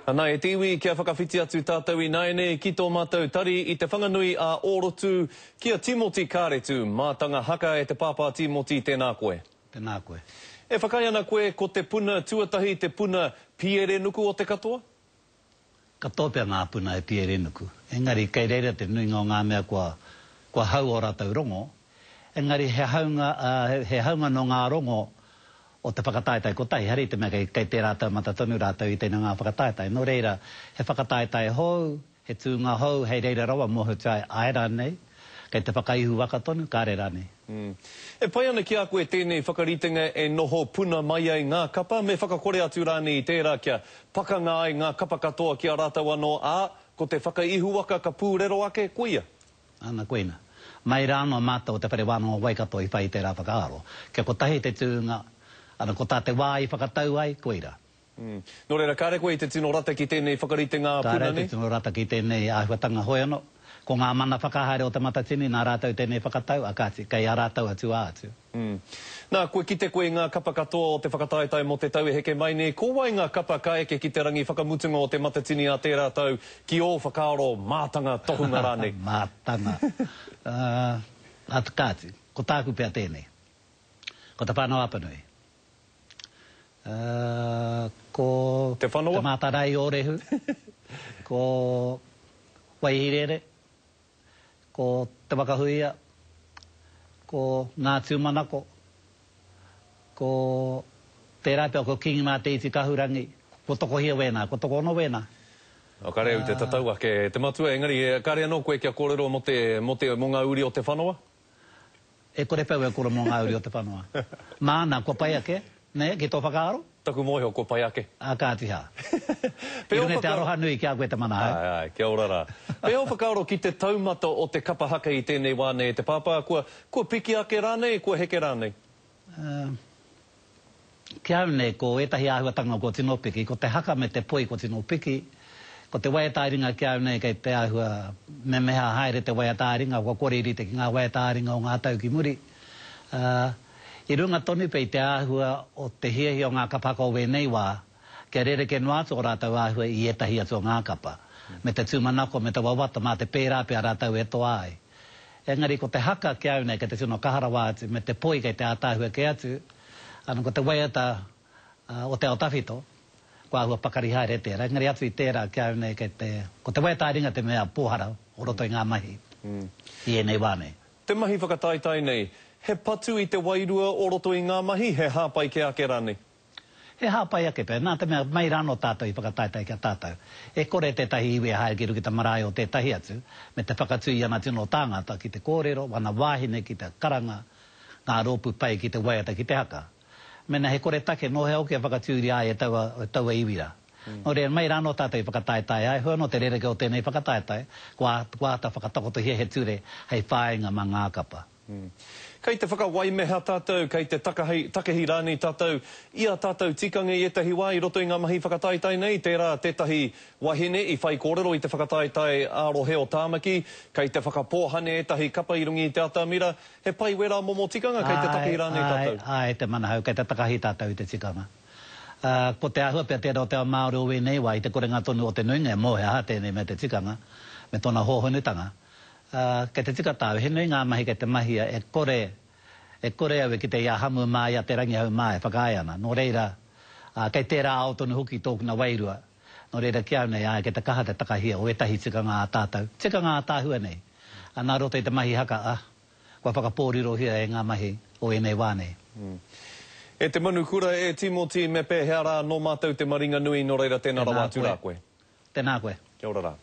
Ana e te iwi kia whakawhiti atu tātou ināianei ki tō mātou tari i Te Whanganui a Ōrotu ki a Tīmoti Kāretu, mātanga haka e te Pāpā Tīmoti tēnā koe. Tēnā koe. E whakaae ana koe ko te puna tuatahi te puna pierenuku o te katoa? Katoa pea ngā puna e pierenuku, engari kei reira te nuinga o ngā mea kua kua hau ō rātou rongo, engari he haunga, he haunga nō ngā rongo o te whakataetae kotahi, ehara i te mea kei, kei tērā taumata tonu rātou i tēnei o ngā whakataetae. Nō reira, he whakataetae hou, he tūnga hou, hei reira rawa mōhiotia ai, āe rānei, kei te whakaihu waka tonu, kāre rānei. E pai ana ki a koe tēnei whakaritenga e noho puna mai ai ngā kapa, me whakakore atu rānei i tērā kia pakanga ai ngā kapa katoa ki a rātou anō, ā, ko te whakaihuwaka ka pūrero ake, koia? Ana koina. Mai rā anō mātou o Te Whare Wānanga o Waikato i whai i tērā whakaaro. Kia kotahi te tūnga, ana ko tā te wā i whakatau ai, koira. Nō reira, kāre koe i te tino rata ki tēnei whakaritenga ā-puna nei? Kāre te tino rata ki tēnei āhuatanga hoi anō. Ko ngā mana whakahaere o Te Matatini, nā rātou tēnei whakatau, a kāti, kei a rātou a tua atu. Nā, kua kite koe i ngā kapa katoa o te whakataetae mō te tau e heke mai nei, ko wai ngā kapa ka eke ki te rangi whakamutunga o Te Matatini ā tērā tau, ki ō whakaaro, mātanga, tohunga rānei? Mātanga. Ā, kāti, ko tāku pea tēnei. Ko Te Whānau-a-Apanui. Ā, ko Te Whanawa? Te Mātārae-o-Rehu. Ko Waihirere. Ko Te Wakahuia, ko Ngā Tūmanako, ko tērā pea ko Kīngi Mā Te Iti Kahurangi, ko tokohia wēnā, ko tokoono wēnā. Oh, kare au te tatau ake e te matua, engari kare anō koe kia kōrero mō te, mō te, mō ngā uri o Te Whanawa? E kore pea au e koro mō ngā uri o Te Whanawa. Māna, kua pai ake, nē, ki tō whakaaro? Taku mōhio, kua pai ake. Ā, kāti hā. I runga i te aroha nui ki a koe te manahau. Āe, āe, kia ora rā. Pēhea ō whakaaro ki te taumata o te kapa haka i tēnei wā nei e te pāpā, kua, kua piki ake rānei, kua heke rānei? Ā, Ki a au nei, ko ētahi āhuatanga kua tino piki, ko te haka me te poi kua tino piki, ko te waiata-ā-ringa ki a au nei kei te āhua memeha haere te waiata-ā-ringa, kua kore i rite ki ngā waiata-ā-ringa o ngā tau ki muri. Ā, i runga tonu pea i te āhua o te hiahia o ngā kapa haka o wēnei wā, kia rerekē noa atu ō rātou āhua i ētahi atu o ngā kapa, me te tūmanako, me te wawata mā te pērā pea rātou e toa ai. Engari ko te haka ki a au nei kei te tino kaha rawa atu, me te poi kei te ātaahua kē atu, ana ko te waiata o te ao tawhito, kua āhua pakari haere tērā, engari atu i tērā ki a au nei kei te, ko te waiata ā-ringa te mea pōhara o roto i ngā mahi i ēnei wā nei. Te mahi whakataetae nei, he patu i te wairua o roto i ngā mahi, he hāpai kē ake rānei? He hāpai ake pea, nā te mea mai rānō tātou i whakataetae ki a tātou. E kore tētahi iwi e haere ki runga ki te marae o tētahi atu, me te whakatū i ana tino tāngata ki te kōrero, wana wāhine ki te karanga, ngā rōpū pai ki te waiata ki te haka. Mēnā he koretake, nō hea hoki e whakatūria ai e taua, taua iwi rā. Nō reira, mai rānō tātou i whakataetae ai, hua nō te rerekē o tēnei whakataetae, kua, kua āta whakatakotohia he ture hei whāinga mā ngā kapa. Kei te whakawaimeha tātou, kei te takahi, takehi rānei tātou i ā tātou tikanga i ētahi wā i roto i ngā mahi whakataetae nei. Tērā tētahi wahine i whaikōrero i te whakataetae ā-rohe o Tāmaki, kei te whakapōhane ētahi kapa i runga i te atamira. He pai wērā momo tikanga, kei te takehi rānei tātou? Āe, āe, te manahau, kei te takahi tātou i te tikanga. Ā, ko te āhua pea tērā o te ao Māori o wēnei wā, i te korenga tonu o te nuinga e mōhio aha tēnei mea te tikanga, me tōna hōhonutanga. Ā, kei te tika tāu, he nui ngā mahi kei te mahia e kore, e kore au e kite i a Hamu mā, i a Te Rangihau mā e whakaae ana. Nō reira, ā, kei tērā ao tonu hoki tōkuna wairua. Nō reira, ki au nei, āe, kei te kaha te takahia o ētahi tikanga ā tātou, tikanga ātaahua nei. Ā, nā roto i te mahi haka, ā, kua whakapōrirohia e ngā mahi o ēnei wā nei. E te manukura, e Timoti, me pēhea rā nō mātou te maringanui, nō reira tēnā rawa atu rā koe. Tēnā koe. Kia ora rā.